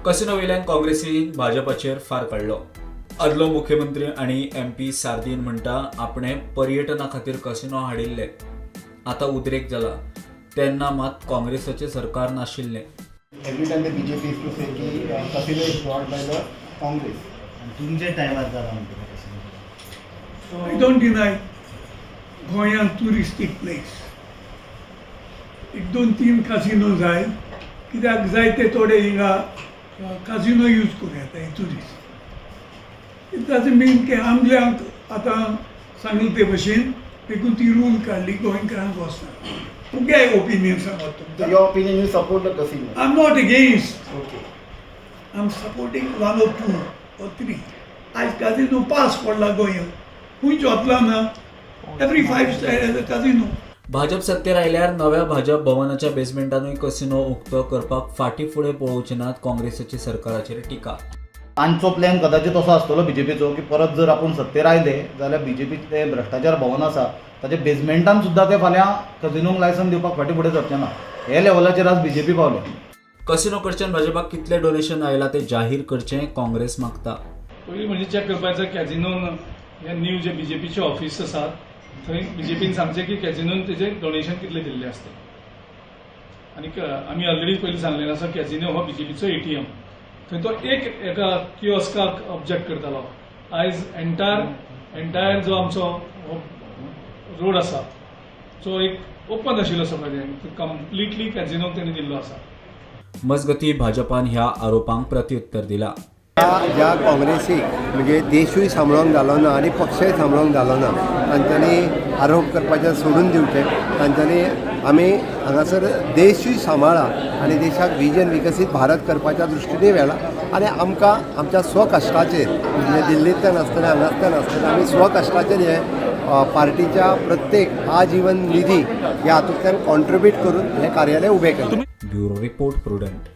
Casino वयल्यान काँग्रेसीन भाजपाचेर फार काडलो. आदलो मुख्यमंत्री आनी एमपी सार्दीन म्हणटा, आपणे पर्यटना खातीर कसिनो हाडिल्ले, आतां उद्रेक जाला. तेन्ना मात काँग्रेसाचें सरकार नाशिल्लें. Every time the BJP used to say की casino is brought by the Congress. आनी तुमच्या टायमार जाला म्हणटा casino. I don't deny गोंयांत ट्युरिस्टीक प्लेस. एक दोन तीन कासिनो जाय, कित्याक जायते थोडे हिंगा कासिनो यूज करूं येता हे ट्युरिस्ट. It doesn't mean की आमल्यांक आतां सांगलें ते भशेन, देखून ती रूल काडली, गोंयकारांक वचना. तुगे ओपिनियन सांगत So तुमकां. your opinion, you support the casino? I am not against. I am supporting one or two or three. आयज काजिनो पास पडला गोंयांत, खंयच वतला ना. Every five star has a casino. Bhajap सत्तेर आयल्यार नव्या भाजप भवनाच्या बेसमेंटानूय कसिनो उक्तो करपाक फाटीं फुडें पळोवचे नात, काँग्रेसाची सरकाराचेर टिका. तांचो प्लॅन कदाचित असो आसतलो बीजेपीचो की परत जर आपूण सत्तेर आयले जाल्यार बीजेपीचें भ्रश्टाचार भवन आसा ताच्या बेजमेंटान सुद्दां ते फाल्यां कजिनोंक लायसन्स दिवपाक फाटीं फुडें सरचे ना. हे लेवलाचेर आज बीजेपी पावले. कसिनो कडच्यान भाजपाक कितलें डोनेशन आयलां तें जाहीर करचें, काँग्रेस मागता. पयलीं म्हणजे चॅक करपाक जाय, कॅझिनोन हे न्यू जे बीजेपीचे ऑफिस आसा थंय बीजेपीन सांगचें की कॅझिनोन तेजें डोनेशन कितलें दिल्लें आसता. आनी आमी ऑलरेडी पयलीं सांगलेलें आसा, कॅझिनो हो बीजेपीचो एटीएम. थंय तो एक एका किओस्काक ऑब्जेक्ट करतालो. आयज एंटायर जो आमचो हो रोड आसा, जो एक ओपन आशिल्लो सगळें, कंप्लिटली कॅझिनोक तेणी दिल्लो आसा. मजगतीं, भाजपान ह्या आरोपांक प्रत्युत्तर दिलां. ज्या काँग्रेसीक म्हणजे देशूय सांबाळूंक जालो ना आनी पक्षय सांबाळूंक जालो ना, तांच्यांनी आरोप करपाचें सोडून दिवचें. तांच्यांनी आमी हांगासर देशूय सांबाळ्ळा आनी देशाक विजन विकसीत भारत करपाच्या दृश्टीनूय व्हेला आनी आमकां आमच्या स्वकश्टाचेर, म्हणजे दिल्लींतल्यान आसतलें, हांगासल्यान आसतलें, आमी स्वकश्टाचेर हे पार्टीच्या प्रत्येक आजीवन निधी ह्या हातूंतल्यान कॉन्ट्रिब्यूट करून हें कार्यालय उबें केलें. Bureau report, prudent.